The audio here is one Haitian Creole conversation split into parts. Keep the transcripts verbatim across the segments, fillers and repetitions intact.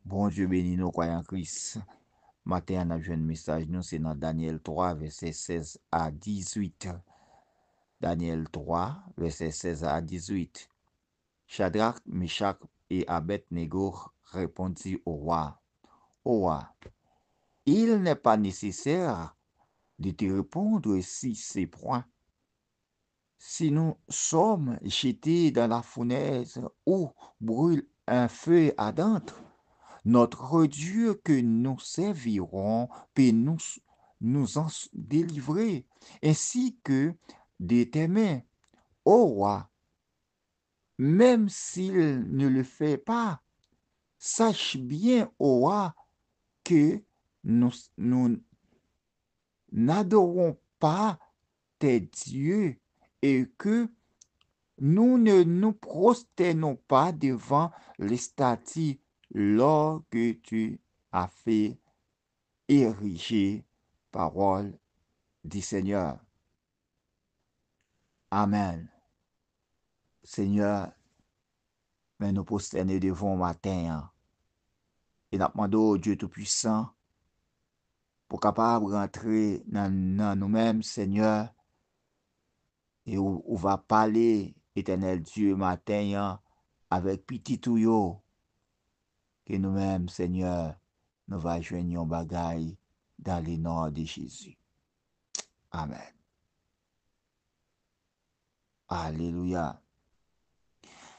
Bondye beni nou, kwayan Kris. Maten an, n ap jwenn mesaj nou, se nan Danyèl twa, vèsè sèz a dizuit. Danyèl twa, vèsè sèz a dizuit. Chadrak, Mechak e Abèdnego répondit au roi, Au roi, il n'est pas nécessaire de te répondre si ces points. Si nous sommes jetés dans la fournaise où brûle un feu ardent, notre Dieu que nous servirons peut nous, nous en délivrer, ainsi que de tes mains. Ô roi, même s'il ne le fait pas, sache bien, ô roi, que nous, nous n'adorons pas tes dieux et que nous ne nous prosternons pas devant les statues l'or que tu as fait ériger. Parole du Seigneur. Amèn. Senyè, men nou pwostène devan w maten an. E n ap mande w, Dye Toupisan, pou w kapab rantre nan, nan nou menm, Senyè, e ou, ou va pale, Etènèl Dye, maten an, avèk pitit ou yo, ke nou menm, Senyè, nou va jwenn yon bagay dans le nom de Jésus. Amèn. Alelouya.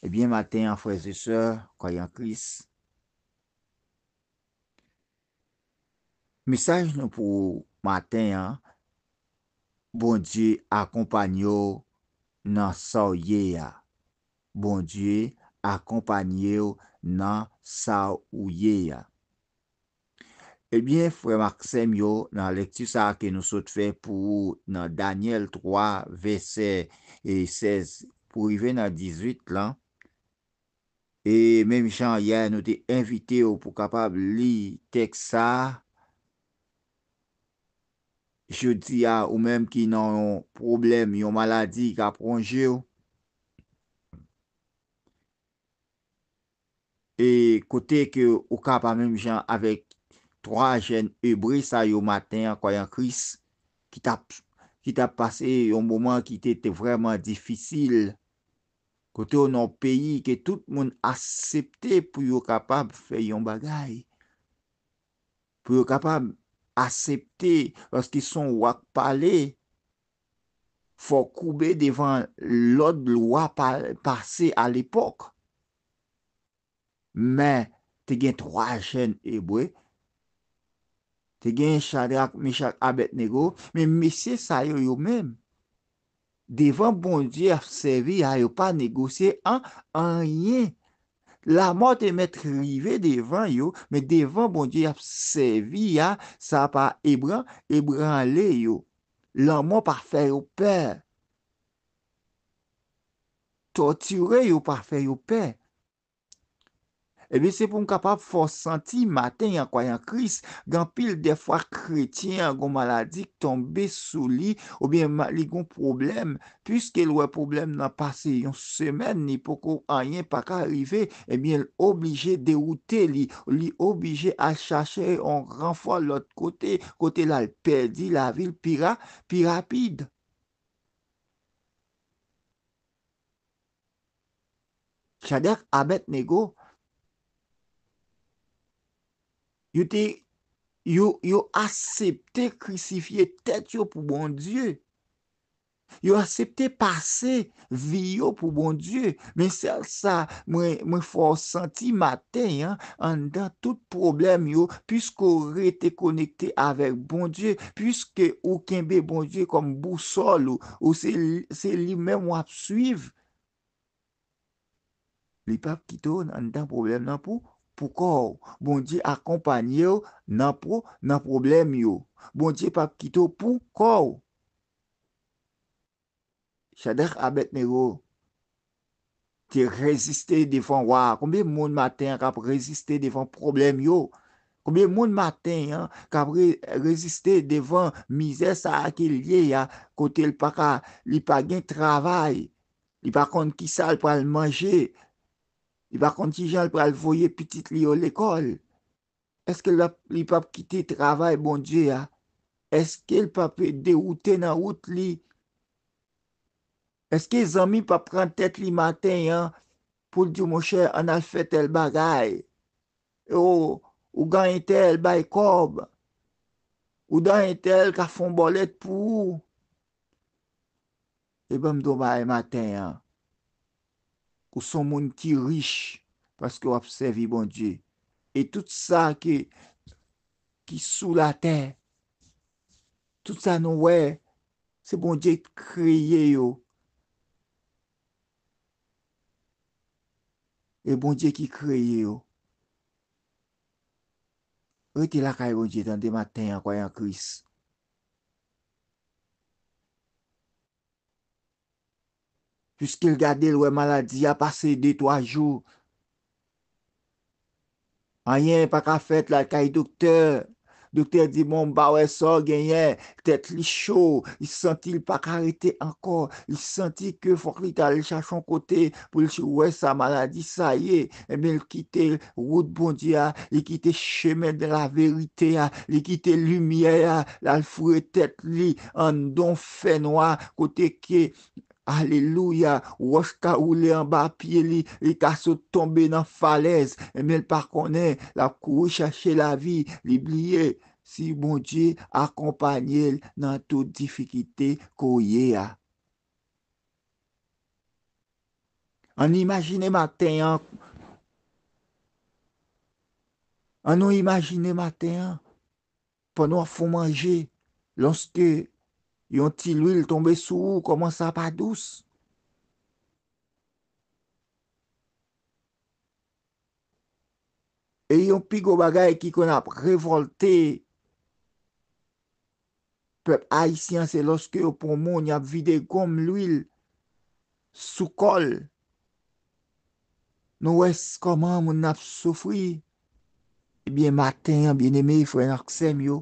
Ebyen, maten an, frè e sè, kwayan Kris, mesaj nou pou maten an, Bondye akonpanye w nan sa w ye a. Bondye akonpanye w nan sa w ye a. Ebyen, frè m ak sè m yo, nan lèkti sa a ke nou sot fè pou ou nan Danyèl twa, vèsè, e, sèz, pou rive nan dizuit lan, e menm jan yè, nou te envite w pou w kapab li tèks sa a, jodi a, ou menm ki nan yon pwoblèm, yon maladi k ap wonje w, e kote ke ou ka pa menm jan avèk twa jèn Ebre sa yo maten an, kwayan Kris, ki t ap, ki t ap pase yon moman ki te, te vrèman difisil, kote w nan yon peyi ke tout moun aksepte pou yo kapab fè yon bagay, pou yo kapab aksepte, paske se yon wa k pale, fò w koube devan lòd lwa pa, pase alepòk. Men, te gen twa jèn Ebre, te gen Chadrak, Mechak, Abèdnego, men mesye sa yo, yo menm, devan Bondye y ap sèvi a, yo pa negosye an, anyen. Lamò te mèt rive devan yo, men devan Bondye y ap sèvi a, sa pa ebran-, ebranle yo. Lanmò pa fè yo pè. Tòtire yo pa fè yo pè. Ebyen, se pou m kapab fè w santi maten an, kwayan Kris, gen anpil dèfwa kretyen an gon maladi k tonbe sou li, oubyen ma-, li gon pwoblèm, piske l wè pwoblèm nan pase yon semèn, li poko anyen pa ka rive, ebyen, l oblije dewoute li, li oblije al chache yon ranfò lòt kote, kote l al pèdi lavi l pi ra-, pi rapid. Chadrak, Abèdnego, yo te, yo, yo aksepte krisifye tèt yo pou Bondye. Yo aksepte pase vi yo pou Bondye. Men sèl sa, mwen, mwen fè w santi maten an, anndan tout pwoblèm yo, piske w rete konekte avèk Bondye, piske ou kenbe Bondye kòm bousòl ou, ou se, se li menm w ap swiv. Li p ap kite w anndan pwoblèm nan pou, pou kò w. Bondye akonpanye w nan pwo-, nan pwoblèm yo. Bondye p ap kite w pou kò w. Chadrak, Abèdnego te reziste devan wa a. Konbyen moun maten an k ap reziste devan pwoblèm yo? Konbyen moun maten an k ap re-, reziste devan mizè sa a ke l ye a, kote l pa ka, li pa gen travay? Li pa konn kisa l pral manje. Li pa konn kijan l pral voye pitit li yo lekòl. Èske l ap, li p ap kite travay Bondye a? Èske l p ap dewoute nan wout li? Èske zanmi p ap pran tèt li maten an pou l di w, monchè, ann al fè tèl bagay? O, ou gen entèl bay kòb. Ou gen entèl ka fè yon bòlèt pou ou. E ban m di w bagay maten an. Ou se yon moun ki rich paske w ap sèvi Bondye. E tout sa ki, ki sou latè, tout sa nou wè, se Bondye ki kreye yo. E Bondye ki kreye yo. Rete lakay Bondye, tande, maten an, kwè an Kris. Piske l gade, l wè maladi a pase de, twa jou. Anyen pa ka fèt, l al kay doktè. Doktè di, bon, m pa wè sa w genyen. Tèt li cho, li santi l pa ka rete ankò. Li santi ke fòk li t al chache yon kote pou l wè sa maladi sa ye. Ebyen, l kite wout Bondye a, li kite chemen de la verite a, li kite limyè a, l al foure tèt li anndan fènwa, kote ke, alelouya, wòch ka woule anba pye li, li ka sot tonbe nan falèz, ebyen, l pa konnen, l ap kouri chache lavi, li bliye si Bondye akonpanye l nan tout difikilte ke w ye a. Ann imajine maten an. Ann nou imajine maten an, pandan w ap fè w manje, lòske yon ti lwil tonbe sou ou, kòman sa pa dous? E yon pi gwo bagay ki konn ap revòlte pèp ayisyen an, se lòske yo pran moun, y ap vide gonm lwil sou kò l. Nou wè s-, kòman moun nan ap soufri. Ebyen, maten an, byeneme, frè n ak sè m yo,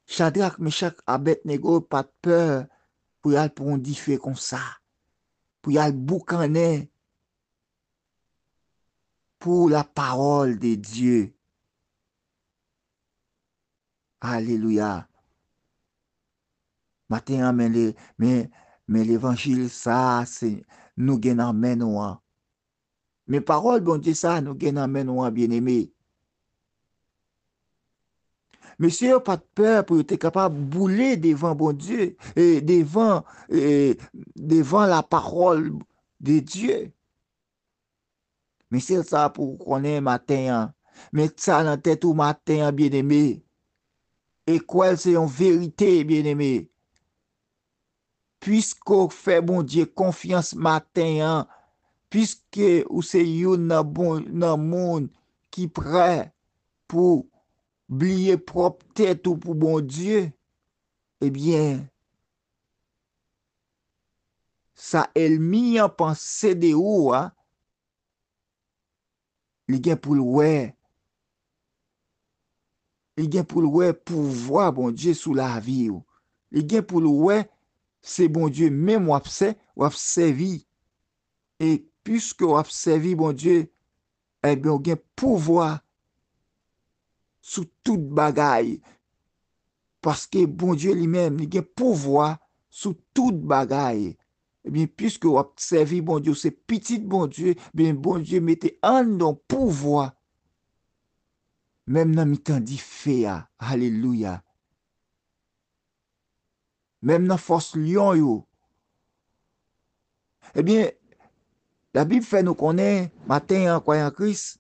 Chadrak, Mechak, Abèdnego pa t pè pou y al pran yon dife konsa, pou y al boukannen pour la parole de Dieu. Alelouya. Maten an, men le, men, men levanjil sa a, se nou gen nan men nou an. Men pawòl Bondye sa a nou gen nan men nou an, byeneme. Mesye yo pa t pè pou yo te kapab boule devan Bondye, e devan, e devan la parole de Dieu. Men sèl sa pou w konnen maten an. Met sa nan tèt ou maten an, byeneme. E kwè l se yon verite, byeneme. Piske w fè Bondye konfyans maten an, piske ou se youn nan bon, nan moun ki prè pou bliye pwòp tèt ou pou Bondye, ebyen, sa ènmi an panse de ou a, li gen pou l wè. Li gen pou l wè pouvwa Bondye sou lavi w. Li gen pou l wè se Bondye menm w ap sè, w ap sèvi. E piske w ap sèvi Bondye, ebyen, w gen pouvwa sou tout bagay. Paske Bondye li menm, li gen pouvwa sou tout bagay. Ebyen, piske w ap sèvi Bondye, w se pitit Bondye, ebyen, Bondye mete anndan w pouvwa, menm nan mitan dife a. Alelouya. Menm nan fòs lyon yo. Ebyen, Labib fè nou konnen, maten an, kwè an Kris,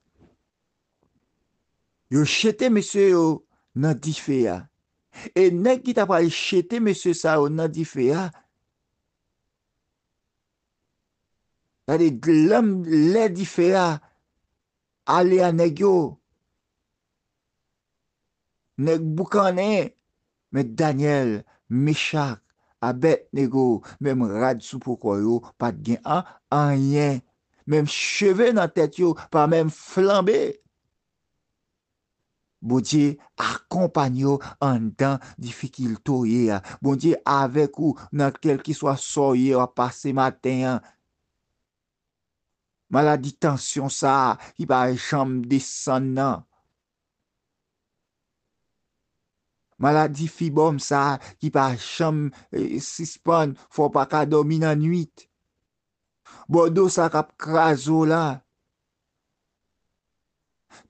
yo jete mesye yo nan dife a. E nèg ki ta pral jete mesye sa yo nan dife a, gade, glanm lè dife a ale a nèg yo. Nèg boukannen, men Danyèl, Mechak, Abèdnego, menm rad sou po kò yo pa t gen an, anyen. Menm cheve nan tèt yo pa menm flanbe. Bondye akonpanye w anndan difikilte w ye a. Bondye avèk ou nan kèlkeswa sa w ye, w ap pase maten an. Maladi tansyon sa a ki pa janm desann nan. Maladi fibòm sa a ki pa janm, eh, sispann, fè w pa ka dòmi nan nwit. Bòdo sa k ap kraze w la.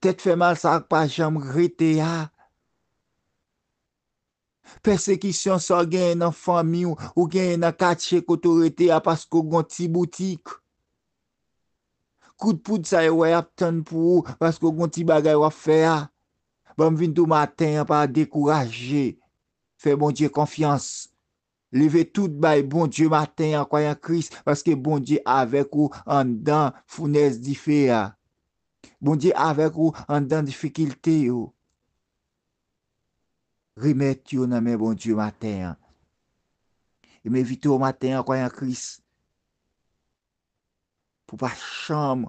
Tèt fè mal sa k pa janm rete a. Pèsekisyon sa w genyen nan fanmi w, ou genyen nan katye kote w rete a paske w gon ti boutik. Kout poud sa yo wè y ap tann pou ou paske w gon ti bagay w ap fè a. Ban m vin di w maten an, pa dekouraje. Fè Bondye konfyans. Leve tout bay Bondye maten an, kwayan Kris, paske Bondye avèk ou anndan founèz dife a. Bondye avèk ou anndan difikilte yo. Remèt yo nan men Bondye maten an. E m envite w maten an, kwayan Kris, pou pa janm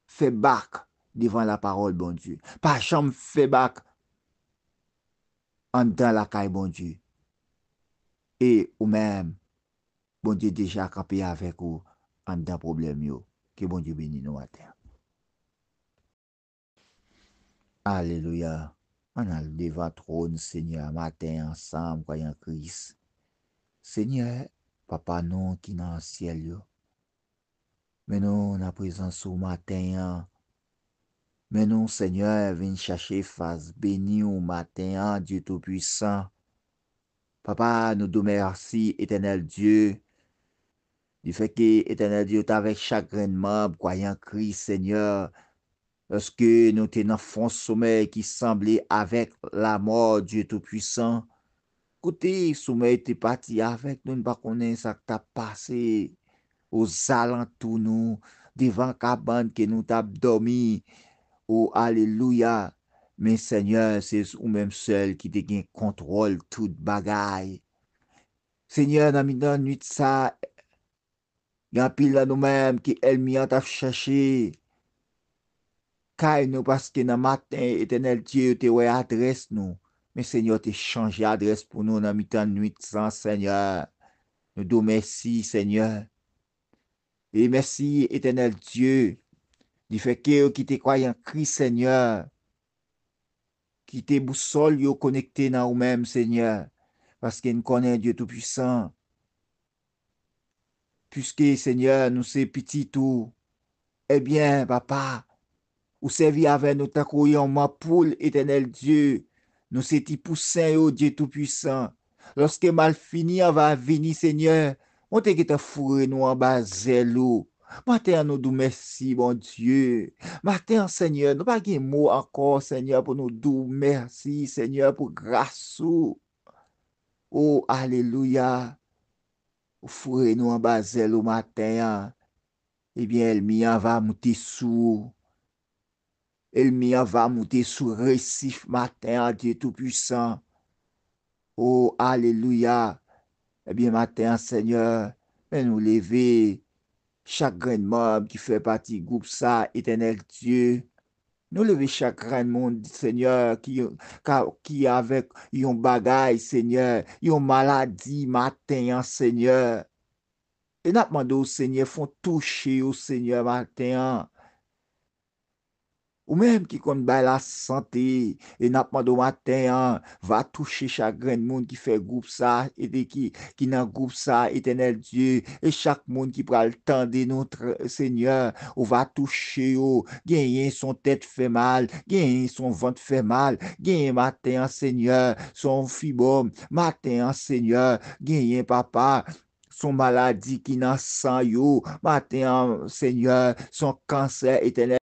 fè bak devan lapawòl Bondye. Pa janm fè bak anndan lakay Bondye. E ou menm, Bondye deja kanpe avèk ou anndan pwoblèm yo. Ke Bondye beni nou maten an. Alelouya. Ann al devan twòn Senyè a maten an ansanm, kwayan Kris. Senyè, Papa nou ki nan syèl yo, men nou nan prezans ou maten an. Men nou, Senyè, vin chache fas beni w maten an, Dye Toupisan. Papa, nou di w mèsi, Etènèl Dye, difèt ke, Etènèl Dye, ou t avèk chak grenn manm, kwayan Kris, Senyè. Lòske nou te nan fon somèy ki sanble avèk lamò, Dye Toupisan, kote somèy te pati avèk nou, nou pa konnen sa k t ap pase ozalantou nou, devan kabann ke nou t ap dòmi. O, alelouya! Men, Senyè, se ou menm sèl ki te gen kontwòl tout bagay. Senyè, nan mitan nwit sa, gen anpil nan nou menm ke ènmi an t ap chèche kay nou, paske nan maten, Etènèl Dye, yo te wè adrès nou. Men Senyè, w te chanje adrès pou nou nan mitan nwit sa, Senyè. Nou di w mèsi, Senyè. E mèsi, Etènèl Dye, difèt ke yo ki te kwayan Kris, Senyè, kite bousòl yo konekte nan ou menm, Senyè, paske n konnen, Dye Toupisan, piske, Senyè, nou se pitit ou, ebyen, Papa, ou sèvi avè nou tankou yon manpoul, Etènèl Dye. Nou se ti pousen yo, Dye Toupisan. Lòske malfini an va vini, Senyè, mwen te gentan foure nou anba zèl ou. Maten an, nou di w mèsi, Bondye. Maten an, Senyè, nou pa gen mo ankò, Senyè, pou nou di w mèsi, Senyè, pou gras ou. O, alelouya. Ou foure nou anba zèl ou maten an. Ebyen, ènmi an va moute sou ou. Ènmi an va moute sou resif maten an, Dye Toupisan. O, alelouya! Ebyen, maten an, Senyè, men nou leve chak grenn manm ki fè pati gwoup sa, Etènèl Dye. Nou leve chak grenn moun, Senyè, ki, ka, ki avèk yon bagay, Senyè, yon maladi maten an, Senyè. E n ap mande w, Senyè, fè w touche yo, Senyè, maten an. Ou menm ki konn bay lasante, e n ap mande w maten an, va touche chak grenn moun ki fè gwoup sa, e de ki, ki nan gwoup sa, Etènèl Dye, e chak moun ki pral tande nou, tr-, Senyè, ou va touche yo. Genyen se yon tèt fè mal, genyen se yon vant fè mal, genyen maten an, Senyè, se yon fibòm, maten an, Senyè, genyen, Papa, se yon maladi ki nan san yo. Maten an, Senyè, se yon kansè, Etènèl.